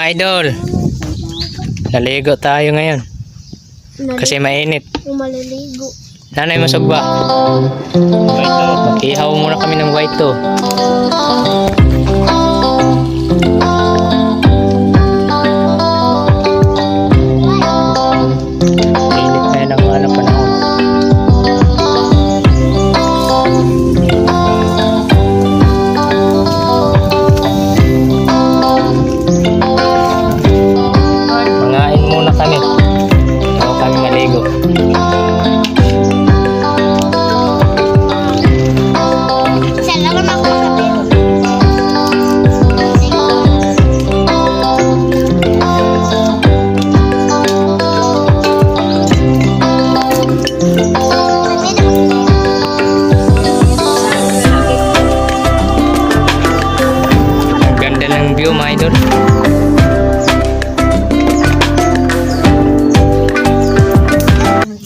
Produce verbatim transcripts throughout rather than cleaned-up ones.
Idol, naligo tayo ngayon. Kasi mainit. Maliligo. Nanay, masugba. Guwaito. Mag-ihaw muna kami ng guwaito. Init na yan ang, ano, panahon. Mangain muna kami bago kami maligo. Salamat ako sa Ang ganda ng view, mga idol.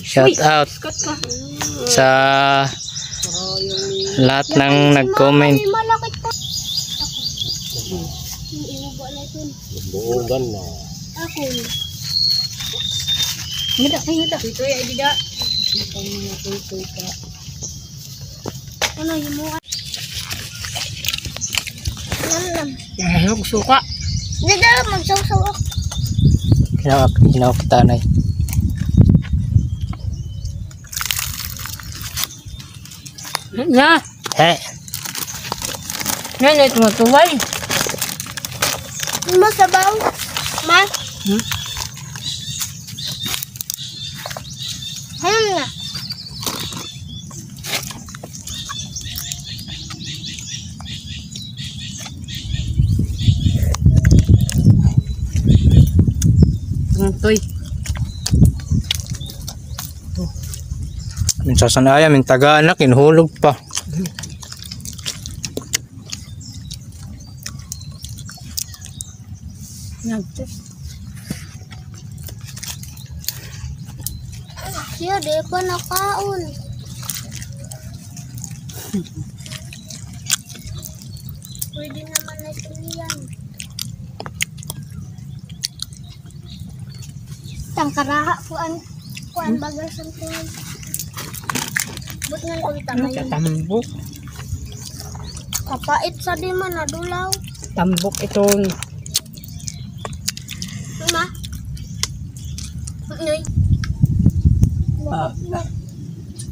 Shout out sa lahat ng nag-comment. Buugan na. Ako. Ngada, ay, ngada. Ito ay, ay, dida. Ano, yung mga... Nam, nam. Ay, suka. Dida, magsusuok. Hinawak, hinawak kita, Nay. Na. He. Yan, ito matuway. Masabaw. Ma? Hmm? Ano na? Ang toy. Minsan sa naya, mintaga anak, inhulog pa. Nagtis. Siya, di pa nakaon. Pwede naman na ito niyan. Tangkaraha, kuan, kuan, bagal sa kuan. But ngan ulit ang... Ano ka, tambok? Kapait sa di man, nadulaw. Tambok iton. Ma? Noy? Ah.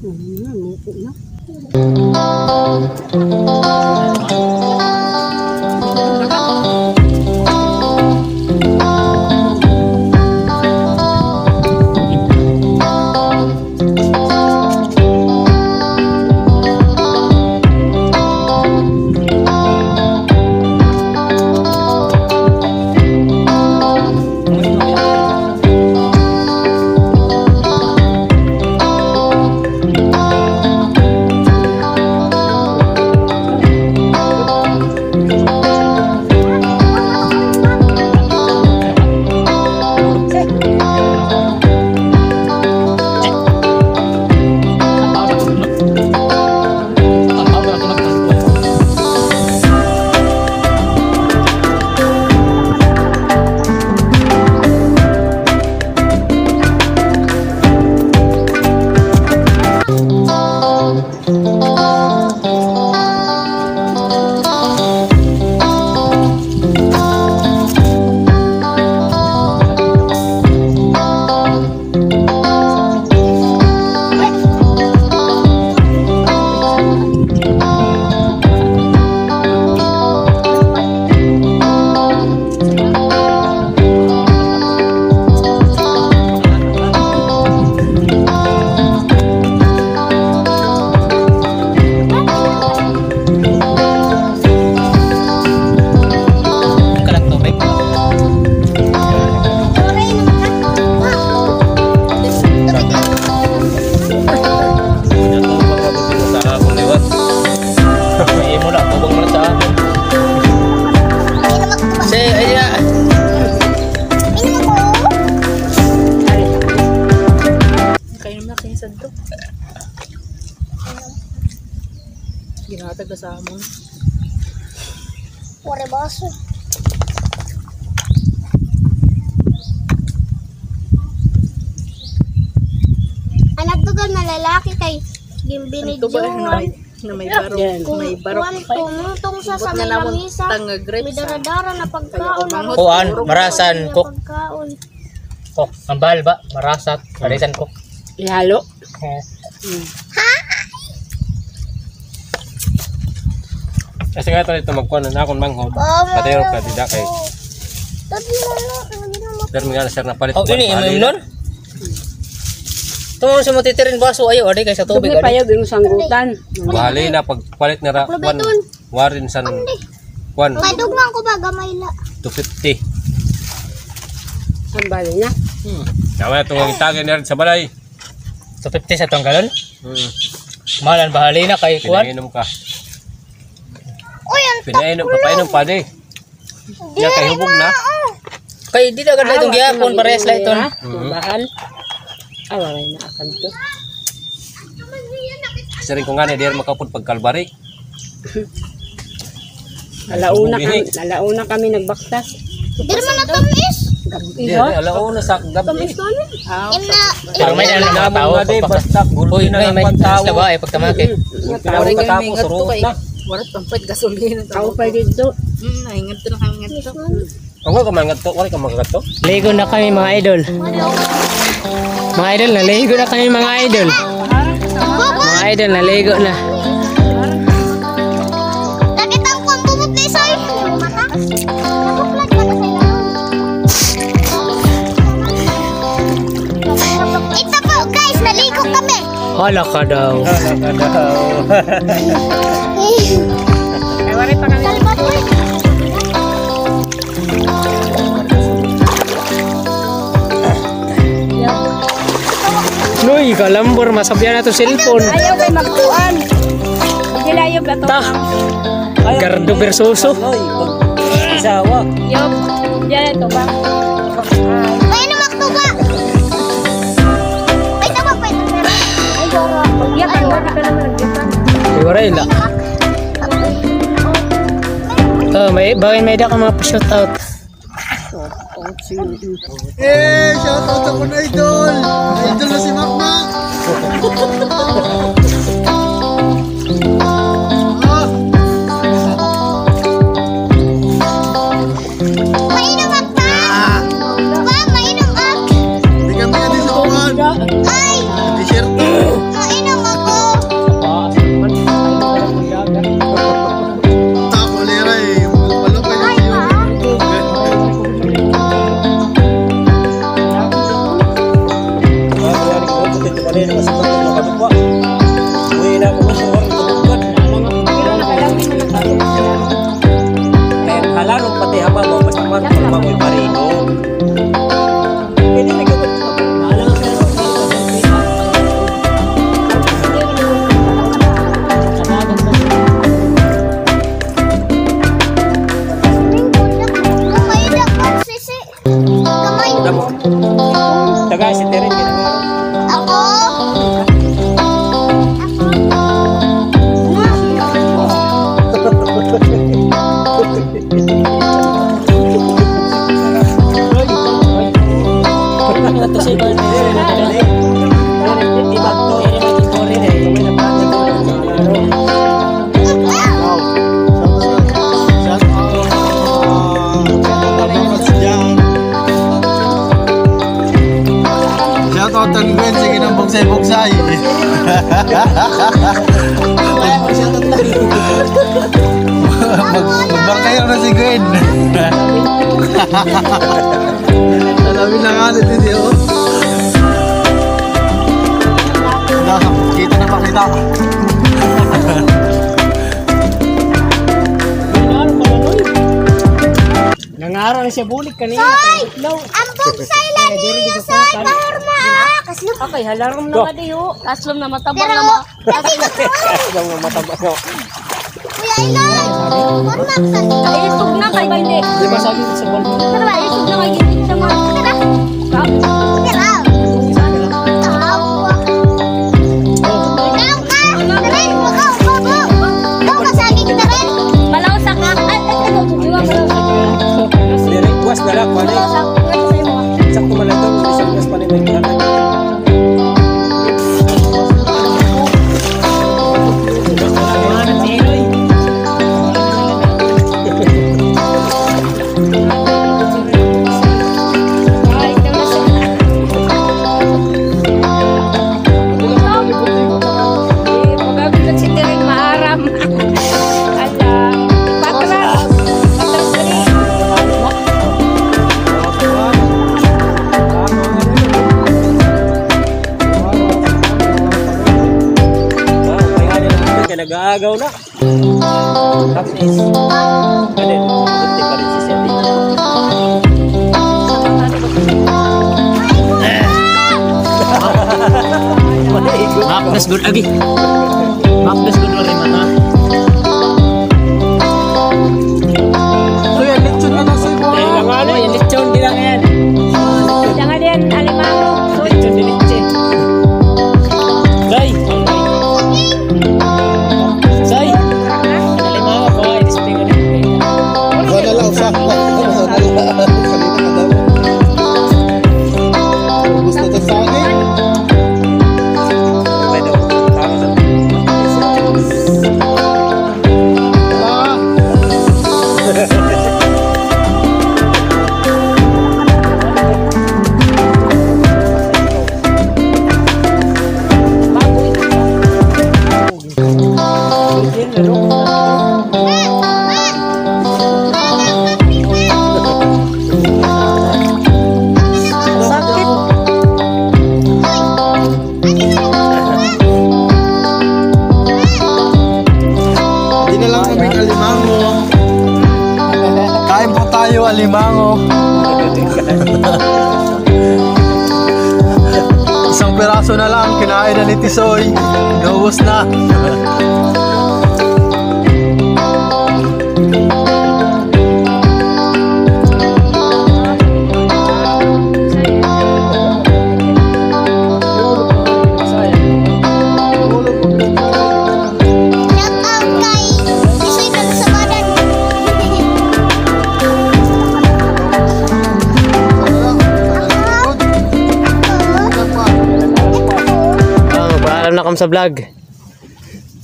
Hmm, luto na. Kalang tubig. Sa akong liwat. Imo na, tubang man sa akon. Si, ay, ah. Kainom na kini sa dok. Ginatag ka sa amon. Waray baso. Lalaki kay gimbinidyohan. Na may barok. Yan. May barok. Kuan, tumungtong sa, sa may lamisa. May dara-dara na pagkaon. Kuan, marasan, kok. Kok, ang bahal ba? Marasat, marasan, kok. Ihalo. Eh. Kasi nga ito, ito magkuan na akong manghod. Patay ka, dida kay. Pero mga sir na palit. Oh, ini, imo nun? Ito mo sa matitirin baso, ayaw, adi kay sa tubig, adi. Payag, yung sanggutan. Bahali na, pagpalit na ra, kuan, warin san, kuan. May dugman ko ba, gamay la. Two fifty. San bahali na? Hmm. Tama na, itong itagay na rin sa balay. Two fifty sa itong galon? Hmm. Mahalan, bahali na kay kuan. Pinainom ka. Uy, ang pinainom, papainom pa, di. Di, kay hubog na. Kay di na ganda itong gihapon, parehas la iton. Mabahan. Ah, waray na akan to. Siring ko nga ni, di makapod pagkalbari. Alauna kami, alauna kami nagbaktas. Di naman natamis. Gabi, ha? Alauna sa gabi. Tamis ko, ano? Pero may dala mga tao, basta gulpi na lang pagtawo. Uy, may, may tamis na ba, eh, pagtamaki. Gulpi na lang pagtawo, surot na. Warat pampait gasolina. Ako pa dito. Hmm, ay, ngadto na kami ngadto. Ako ka man ngadto, wala ka man ngadto. Ligo na kami, mga idol. Mga idol, naligo na kami, mga idol. Mga idol, naligo na. Nakita ko ang bumot ni Soy. Ito po, guys, naligo kami. Hala ka daw. Hala ka daw. Ay, wala pa kami. Noy, kalambor, masabyan na to cellphone. Ayaw kay magkuan. Sila ayaw ba to? Ta. Gardo Versoso. Noy, isawa. Yob, diyan ito ba? Ay. Pwede magtuba. Ay, tama, pwede na. Ay, doro. Yan, pwede ka naman nagtipa. Ay, waray na. Oh, may, bawin may da ka mga pa-shoot out. Eh, shout out sa akon idol. Idol na si Makmak. Ah. Mainom ak pa. Pa, mainom ak. Di kami nga di sa uwan. Ay. T-shirt. Mainom ako. Ako, Leray, malupay na siya. Halalon pati haba mo, basta man, kung mamoy parigo. Taga si Tere, Tere. Ako? Shout out kay Gwen, sige nang bugsay-bugsay. Mag-, magbangkayaw na si Gwen. Alamin na nga natin yun. Kita na, pakita. Nangarang siya bulik kanina. Soy! Ang bugsay la niya, Soy! Pahurma, ah! Okay, halarom na nga diyo. Kaslom na mataba na ma-. Kaslom na mataba na. Kuya, ikaw, Soy! Pahurma, kaslom. Ay, isog na kay Bande. Di ba sabi ko sa Bande? Isog na kay Bande. Tara. Tara. Ikaw ka? Dali, ikaw, go, go. Ikaw ka, saging, dali. Malawsa ka. Ay, ay, ay, ay, ay, ay, ay. Diri, kuwas na lang, kuwan eh. Malawsa. Sakto man lang to, isang kuwas pa rin may kuwan. Gaagaw na. Practice. Ano yun? Buti pa rin si Sir Tito. Mapnas gud agi. Mapnas gud agi, mata. So, yan, lechon na nasa ito. Kailangan, eh. Yan, lechon, di lang yan. Jangan yan, alimango. Lechon, di lechon. Day. Say! Dali mo ako, ay, display ko na. Usa na lang, usa. Ubus na ito sa akin. Pwede. Tama sa Hindi na lang kami alimango. Kain po tayo, alimango. Isang piraso na lang, kinain na ni Tisoy. Naubos na. Shout out kay Isoy Dagsabadan. Ah, magpaalam na kamo sa vlog.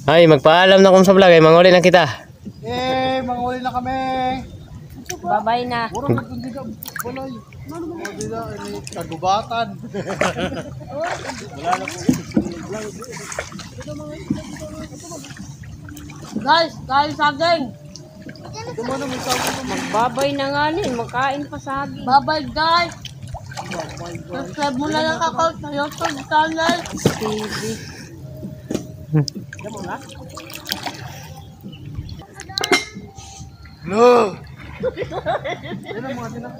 Ay, magpaalam na kamo sa vlog. Ay, manguli na kita. Eh, manguli na kami. Babay na. Murag nagkundi ka, balay. Ano naman? O, di na, ini kagubatan. Wala na po. Guys, kain saging. Ito mo na, may saging. Magbabay na nga ni, makain pa saging. Bye-bye, guys. Subscribe mo na lang ako sa YouTube channel. T V. Ito mo na. Hello! Yan ang mga sila.